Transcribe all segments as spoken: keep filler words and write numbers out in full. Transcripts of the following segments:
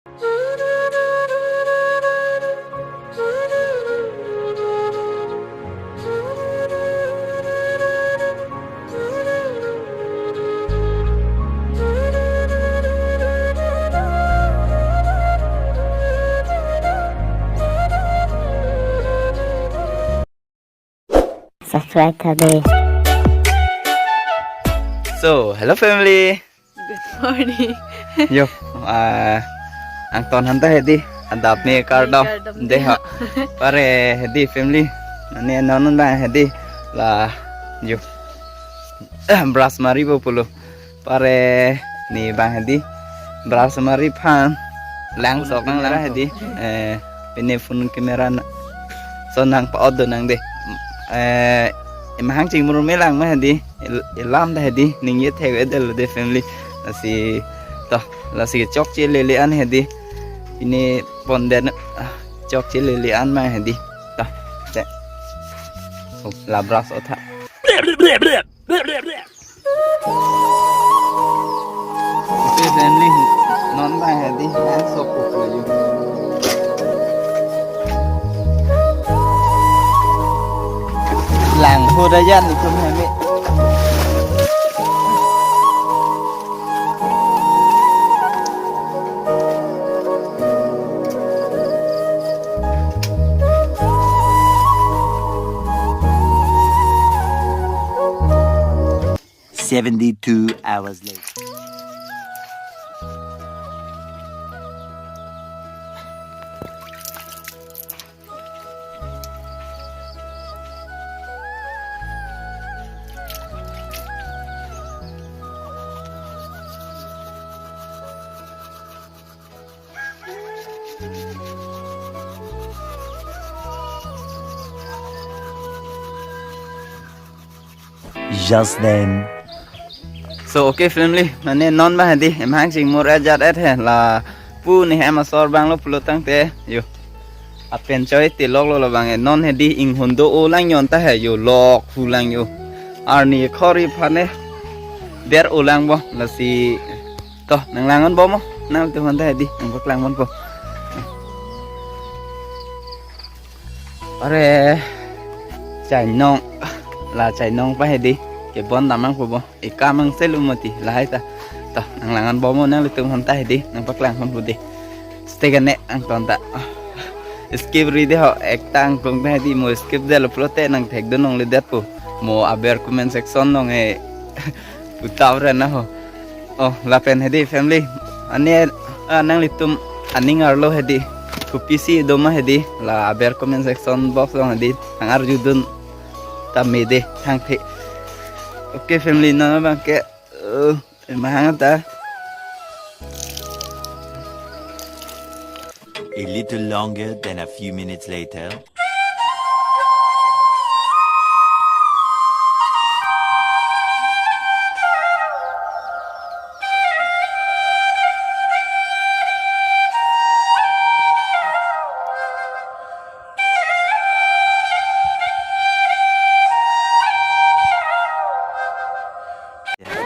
Subscribe tha de. So, hello family. Good morning. Yo, ah, angton aphan ta hedi, adap ne kardom. Kardom de de. Ha. Pare hedi family. Mane non non abang hedi la, yo, brush mari bo pulo. Pare ne abang hedi, brush mari aphan langsok nang lang hedi. Eh, pine phone camera na. So nang pa-ot do nang de. Eh, emahang chingmur me lang ma hedi. Il-, ilam ta hedi, ningje thek-et-et lo de family. Lasi, to, lasi chokche lele an hedi. Pine pon den, ah, chokche lele an ma hedi. To, te. Oh, la brush o tha. Ite family non abang hedi, langsok ko ko yo. Lang ho da jan itum hemi. Seventy-two hours later. Just then. So, okay, family, mane non abang hedi, emahang chingmur ajat et he, lapu ne hem asor abang lo pulo tangte, yo. Apen choi te lok lo labang e, non hedi inghun do-o lang yon ta he, yo, lok hu lang yo. Arni khori aphan e, der-o lang bo, lasi, to, nang lang-on bom mo, nangtum aphan ta hedi, nang paklang-on po. Are, chainong, la chainong pa hedi, kebon damang po bo, eka mang selu mati, lahai ta. To, nang lang-on bom mo nanglitum aphan ta hedi, nang paklang-on po de. Stay kane, angton ta. Skip ri de ho, ekta angkung ta hedi, mo skip de lo pulote nang thekdun longle det po. Mo aber comment section nong e, utap re na ho. Oh, lapen hedi family. Ani, ah, nanglitum aning arlo hedi. Kopisi do ma hedi. La aber comment section box along hedi. Nang arjudun ta me de thangthe. Okay family, non abang ke, eh, emahang ta. A little longer than a few minutes later.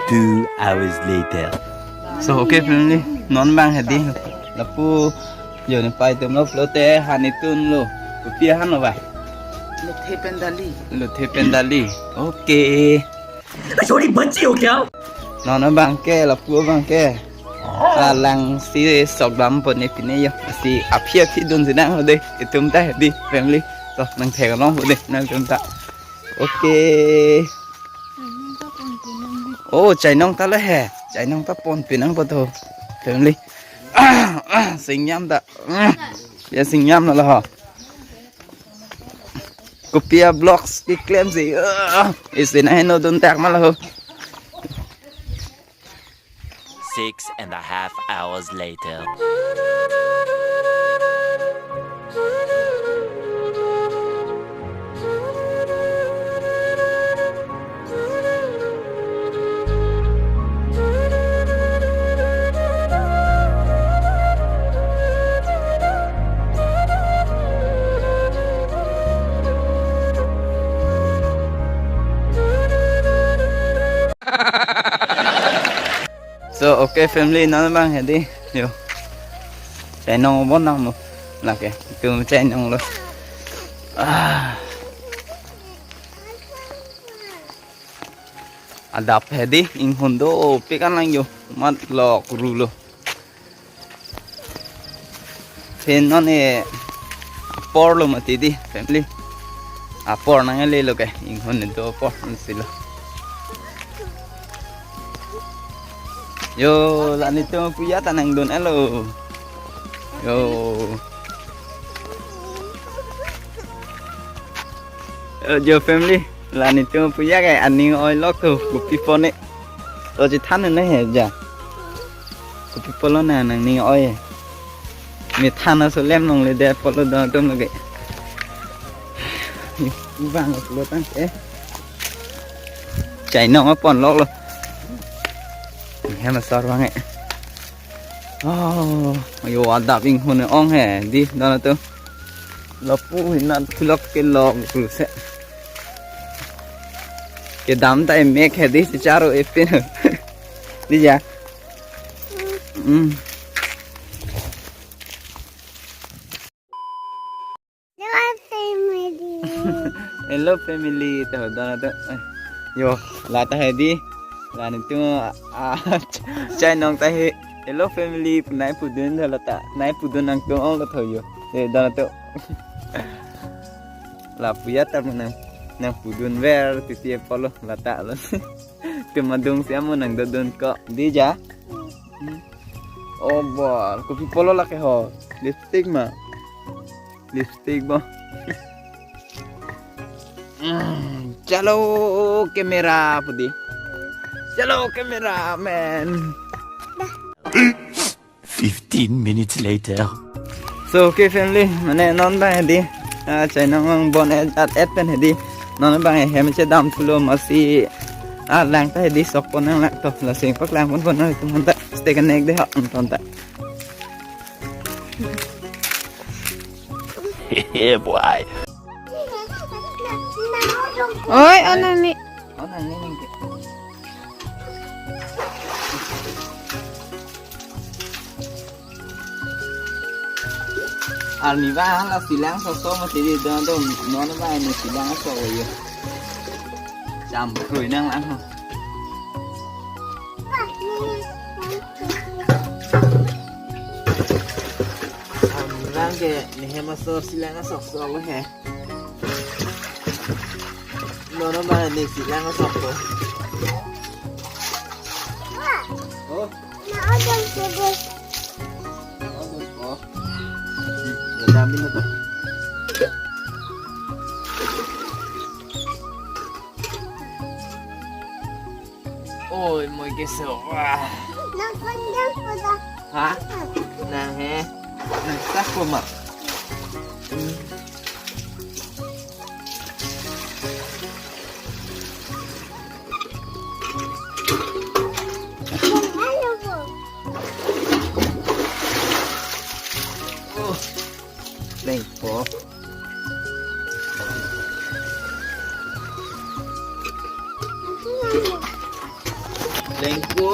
Two hours later. So, okay, family, non abang hedi. Lapu, yo ne pai tum lo pulote han itun lo. Kopi ahan lo ba? Lothe pen dali. Lothe pen dali. Okay. छोरी बच्ची हो क्या? Non abang ke, lapu abang ke. Alang si sok dam pon ne pine yo. Si aphi aphi dun si nang ho de. Itum ta hedi family. To nang thek long ho de nangtum ta. Okay. Oh, chainong ta le he. Chainong ta pon pinang po to. Family. Singyam ta. Ya singyam na la ho. Kopi a vlogs keklem si. Isi na heno dun tak ma la ho. Six and a half hours later. So, okay, family, non abang hedi. Yo. Chainong bon nang mo. Lake, itum chainong lo. Ah. Adap hedi, inghun dopik an lang yo. Mat lok ru lo. Phin non e apor lo mati di, family. Apor nang ele lo ke, inghun do apor nang si lo. Yo, la netum puya ta nangdun elo. Yo. Eh, jo family, la netum puya ke aning oi lok tu, kopi po ne. To chethan ne he ja. Kopi pulo na nangning oi. Methan aso lem longle de pulo do atum lake. Bang pulo tang eh. Chainong apon lok lo. Hem asor bang eh. Oh, yo adap inghun ong he di, do atum. Lapu hinat thulok ke lok kruse. Kedam ta emek hedi si charo epin. Di ja. Hmm. Hello, family. Hello, family. Tuh, do atum. Eh, yo, la ta hedi. La netum, ah, chainong ta he. Hello, family. Nai pudun do la ta. Nai pudun nangtum ong lo tho yo. Eh, do atum. La puya ta nang, nang pudun ver titi pulo la ta lo. Tum adung si amo nangdodun ko. Di ja. Hmm. Oh, bol. Kopi pulo lake ho. Lipstick ma. Lipstick bo. Hmm, chalo camera pu di. Chalo camera man. Fifteen minutes later. So, okay, family, mane non bang hedi, ah, chainong bon et, at et pen hedi. Non bang hem chedam thulo masi, ah, lang ta hedi sok pon nang lang to, la sing pak lang pon pon nang tum ta, stay connect de ha, ton ta. Yeah, boy. Oi, oh, nang ni. Oh, nang ni, nang ni. Arni ba la silang sok sok mati di, do do, non ba ni silang sok yo. Cham krui nang lang ho. Arni lang ke ni hem asor silang sok sok lo he. Non ba ni silang sok ko. Oh. Na odong sudah. Odong ko. Hmm, ya, dami na to. Oi, moi keso. Wah. Nang panjang sudah. Ha? Nang he. Nang tak ko ma. Hmm. Oh, lengpo. Lengpo.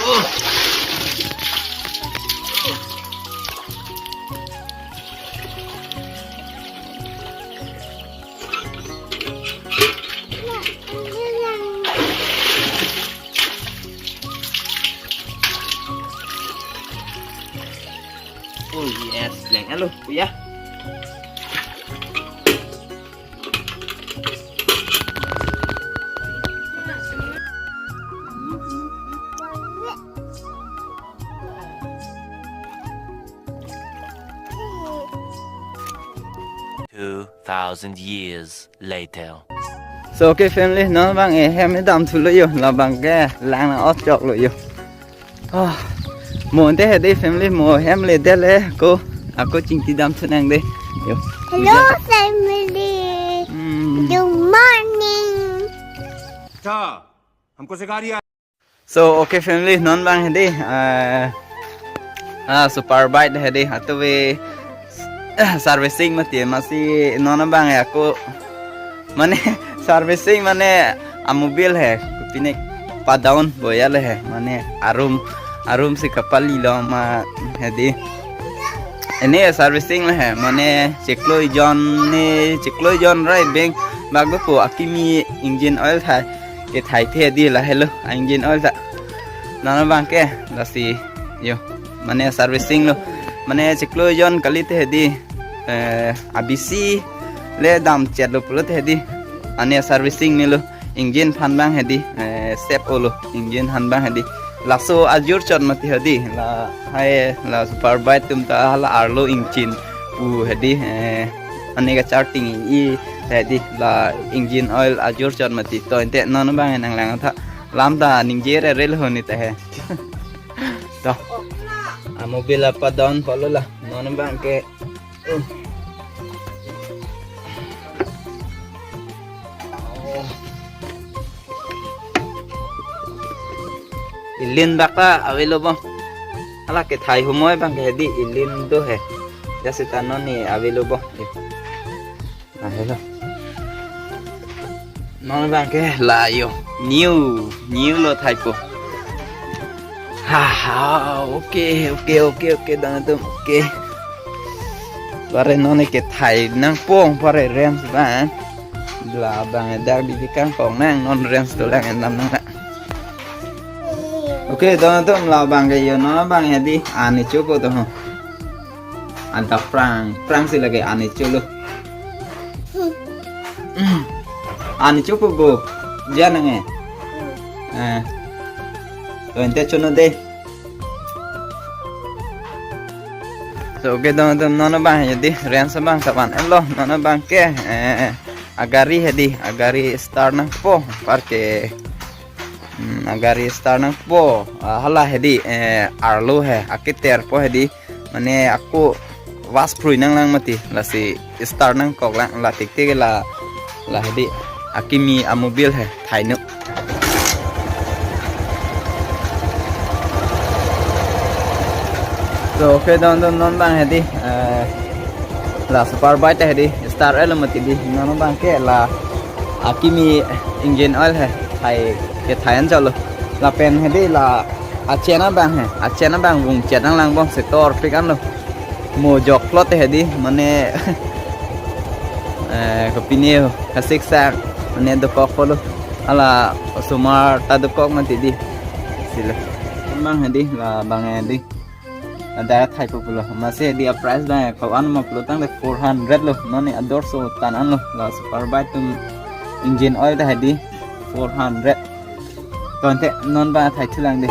Oh yes, leng alo, kuya. Two thousand years later. So, okay, family, non bang e hem dam thulo yo, labang ke lang na ot chok lo yo. Ah, mo ante hedi family, mo hem le det le ko, ako chingti dam thu nang de. Yo. Hello, family. Hmm. Good morning. अच्छा, हमको सिखा रही है। So, okay, family, non bang hedi, ah, ah, super bike hedi, atu be servicing mati, masi non bang ya ako, mane servicing mane amobil he, pine pa down boya le he, mane arum, arum si kapali lo ma hedi. Ene servicing le he, mane chiklo ejon ne, chiklo ejon rai beng bak dopo, akimi engine oil thai, kethai the di, lahelo engine oil ta. Non abang ke, lasi yo, mane servicing lo, mane chiklo ejon kali the di, eh, abisi le damchet lo pulo the di, mane servicing ne lo. Engine aphan abang he di, eh, sep olo, engine aphan abang he di. Laso ajor chot mati he di, lahai la super bike atum ta hala arlo engine pu he di, eh, ane kacharting i he di, la engine oil ajor chot mati. To ante non abang nanglang tha, lam ta ningje rere lo ni ta he. To. Amobil apa down polo la, non abang ke. Ilin bak ta avelo bo. Hala kethai humoi abang ke he di, ilin do he. Jasi ta non ne avelo bo. Ahelo. Non abang ke la yo. New, new lo thaipo. Ha ha, okay, okay, okay, okay, dong atum, okay. Pare non ne kethai nangpo, pare rims abang. La abang dak di kangkong nang, non rims dolang endam nang. Okay, dong atum, la abang ke yo, non abang he di, ani chopo to ho. Anta prang, prang si lagi ani cholo. Ani chopo bo, jangan nge. Eh. To ante chono de. So, okay, dong atum, non abang he di, rims abang ta van-et lo, non abang ke, eh, agari he di, agari start nangpo, parke, hmm, agari start nangpo, ah, hala he di, eh, arlo he, akiter po he di, mane ako was prui nanglang mati, lasi start nangkok lang, la tik tik la, la he di, akimi amobil he, thainu. So, okay, dong atum, non abang he di, eh, la super bike he di, start elo mati di, non abang ke la akimi engine oil he, thai, kethai an cholo. Lapen he di la achen abang he, achen abang vungchet nanglang bom, setor pik an lo. Mo jok plot he di, mane, eh, kopine ho, kasik sak, mane dokok polo. Hala osomar ta dokok mati di. Sila. Abang he di, la abang he di. Ada thaipo pulo. Masi di a price abang ko-an ma pulo tangte four hundred lo. Non ne ador so tan an lo. La super bike atum engine oil ta he di four hundred. To ante non abang thai thulang di.